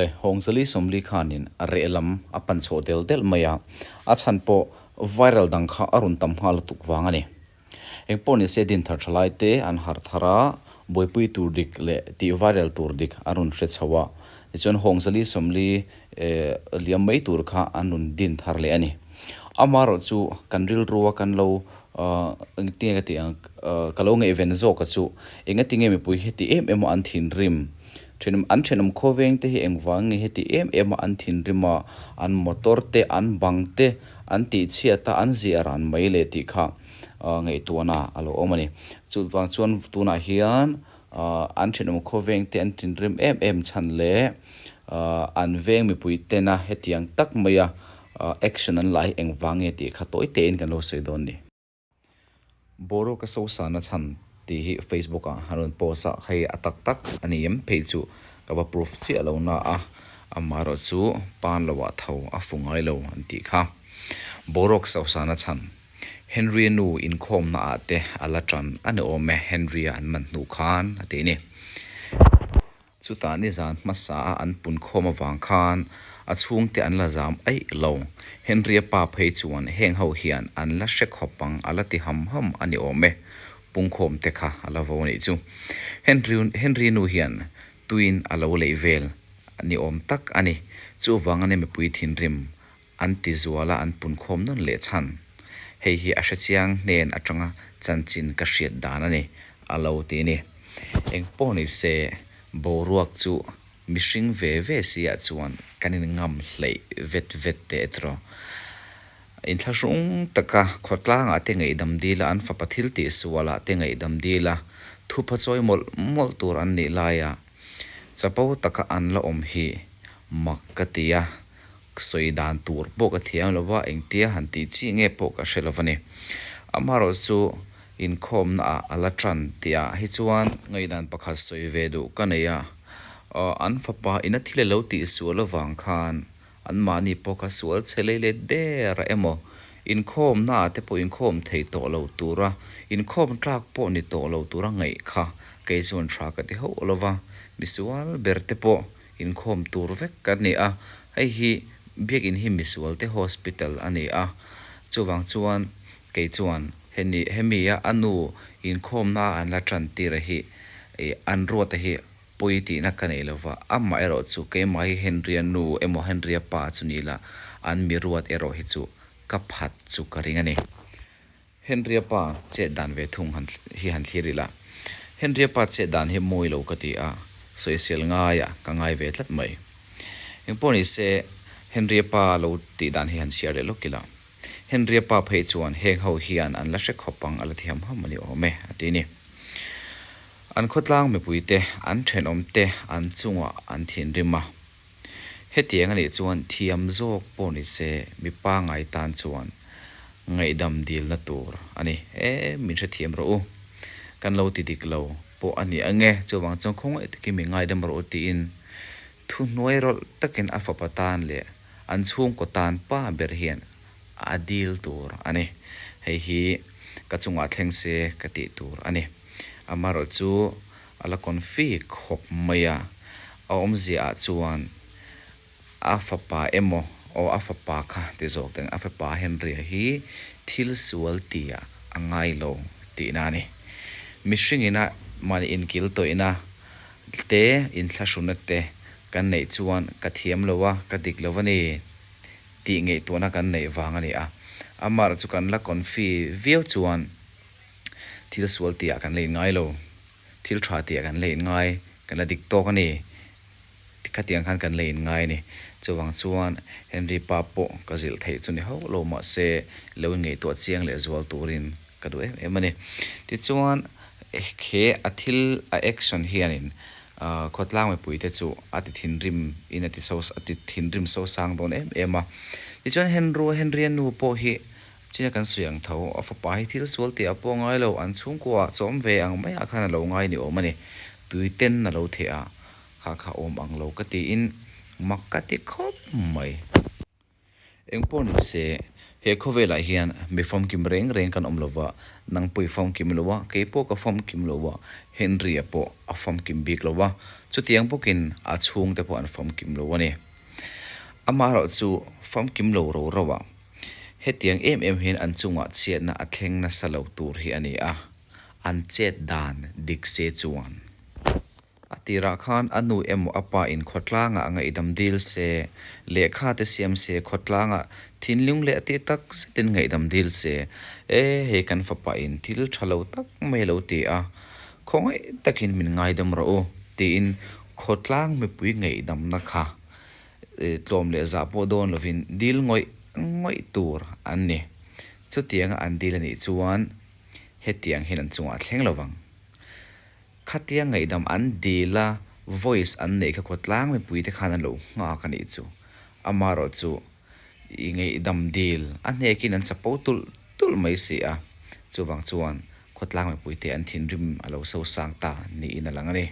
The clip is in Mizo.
Awle, Hawngzali 40 khanin a reh lam a pan chhoh del del mai a, a chhan pawh viral dang kha a rawn tam nghal lutuk vang a ni. Engpawh nise dinthar thalai te an harh thar a, buaipui tur dik leh tih viral tur dik an rawn hre chho a, tichuan Hawngzali 40 liam mai tur kha an rawn din thar leh a ni. Amaherawh chu kan rilrua kan lo engtinge ka tih ang ka lo ngaihven zawk a chu engatinge mipui heti em em a an thinrim Thenawm an thenawm khawveng te hi engvang nge heti em em a an thinrim a, an motor te, an bang te an tihchhiat a, an ziah ran mai leh tih kha ngaihtuahna a lo awm a ni. Chuvang chuan tunah hian an thenawm khawveng te an thinrim em em chhan leh an veng mipui tena hetiang tak maia action an la hi engvang nge tih kha tawi tein kan lo sawi dawn a ni. Boruak a sosana chhan tih hi Facebook ah an rawn post a, hei a tak tak a ni em phei chu ka va proof chiah lo na a, amaherawh chu pan lo ah tho a fu ngai lo an tih kha. Boruak sosana chhan Henry a nu inkhawmna ah te a la tan a ni awm e, Henry a an man hnu khan a ti a ni. Chutah nizan hmasa a an pun khawm avang khan a chhungte an la zam aih lo. Henry-a pa phei chuan heng ho hian an la hre khawp ang a la ti ham ham a ni awm e. Pungkhawm te kha a la vo a nih chu. Henry Henry nu hian tuin a lo leih vel ni awm tak a ni. Chuvang a ni mipui thinrim an ti zual a an pun khawm nawn leh chhan. Hei hi a hrechiang hnen atanga chanchin ka hriat dan a ni, a lo ti ni. Eng pawh ni se, boruak chu mihring ve ve si ah chuan kan in ngam hleih vet vet teh tiraw. Inthlahrung taka khawtlangah te ngaihdam dil a, an fapa thil tih sualah te ngaihdam dil a, thupha chawi mawlh mawlh tur an nih laia chapo taka an la awm hi mak ka ti a. Sawi dan tur pawh ka thiam lo va, engtia han tih chi nge pawh ka hre lo va ni. Amaherawh chu inkhawmna ah a la tan tih ah hi chuan ngaihdan pakhat sawi ve duh ka nei a, an fapa ina thil a lo tih sual avang khan anmahni pawh kha sual chhe lei let der a emaw, inkhawmna ah te pawh inkhawm thei tawh lo tura inkhawm tlak pawh ni tawh lo tura ngaih kha kei chuan tha ka ti hauh lo va, misual ber te pawh Inkhawm tur vek ka ni a, hei hi Biakinn hi misualte hospital a ni a, chuvang chuan kei chuan heni hemi a a nu inkhawmna a an la tan tir a hi ih an ruat a hi pawi tihna ka nei lova, amah erawh chu keimah hi Henry-a nu emaw Henry-a pa chu ni ila an mi ruat erawh hi chu ka phat chu ka ring a ni. Henry-a pa chet dan ve thung han hi han thlir ila. Henry-a pa chet dan hi mawi lo ka ti a, sawisel ngaia ka ngai ve tlat mai. Engpawh ni se, Henry-a pa lo tih dan hi han chhiar leh lawk ila. Henry-a pa phei chuan heng ho hian an la hre khawp ang a la thiam ham a ni awm e, a ti ni. An khawtlang mipuite, an thenawmte an chungah an thinrim a. Hetiang a nih chuan thiam zawk pawh ni se mi pangai tan chuan ngaihdam dilna tur a ni. E, min hrethiam rawh u. Kan lo ti dik lo pawh a ni ang e, chuvang chuan khawngaih takin min ngaidam rawh u tiin thuhnuai rawlh takin a fapa tan leh an chhungkaw tan pa ber hian a dil tur a ni. Hei hi ka chungah thleng se ka tih tur a ni. Amaherawh chu a la confi khawp mai a, a awmzia ah chuan a fapa emaw aw a fapa kha ti zawk teng a fapa Henry-a hi thil sual tih ah a ngai lo tihna a ni. Mihring ina mahni inkil tawihna te inthlahruna te kan neih chuan ka thiam lo a, ka dik lo a ni tih ngaihtuahna kan neih vang a ni a, amaherawh chu kan la confi viau chuan Thil sual tihah kan la inngai lo, thil tha tihah kan la inngai, kan la dik tawk a ni. Khatiang khan kan la inngai a ni. Chuvang chuan Henry pa pawh ka zilh theih chu ni hauh lo mahse lo inngaihtuah chiang leh zual turin ka duh em em a ni. Tichuan he a thil a action hianin khawtlang mipuite chu a ti thinrim in a ti so a ti thinrim so sang dawn em em a. Tichuan Henry Henry-a nu pawh hi China kan sawi ang tho, a fapa hi thil sual tih a pawh ngai lo, an chhungkua chawm ve ang maiah khan a lo ngai ni awm a ni. Tui ten a lo theh a, kha kha awm ang lo ka tiin mak ka ti khawp mai. Engpawh ni se, he khawvelah hian mi famkim reng reng kan awm lo va, nang pawh i famkim lo a, kei pawh ka famkim lo a, Henry-a pawh a famkim bik lo a, chutiang bawkin a chhungte pawh an famkim lo a ni. Amaherawh chu famkim lo ro ro a, hetiang em em hian an chungah chhiatna a thleng nasa lo tur hi a ni a, an chet dan dik se chuan. A tirah khan a nu emaw a pa in khawtlangah ngaihdam dil se, lehkha te siam se, khawtlangah thinlung leh tih tak zetin ngaihdam dil se, E hei kan fapa in thil tha lo tak mai a lo ti a, khawngaih takin min ngaidam rawh u tiin khawtlang mipui ngaihdamna kha tlawm leh zah pawh dawn lovin dil ngawih ngawih tur an ni. Chutianga an dil a nih chuan hetiang hian an chungah a thleng lovang. Khatia ngaihdam an dil a, voice an neih kha khawtlang mipuite khan an lo nghak a nih chu. Amaherawh chu i ngaihdam dil a hnekin an chapo tulh tulh mai si a, chuvang chuan khawtlang mipuite an thinrim a lo sosang ta niin a lang a ni.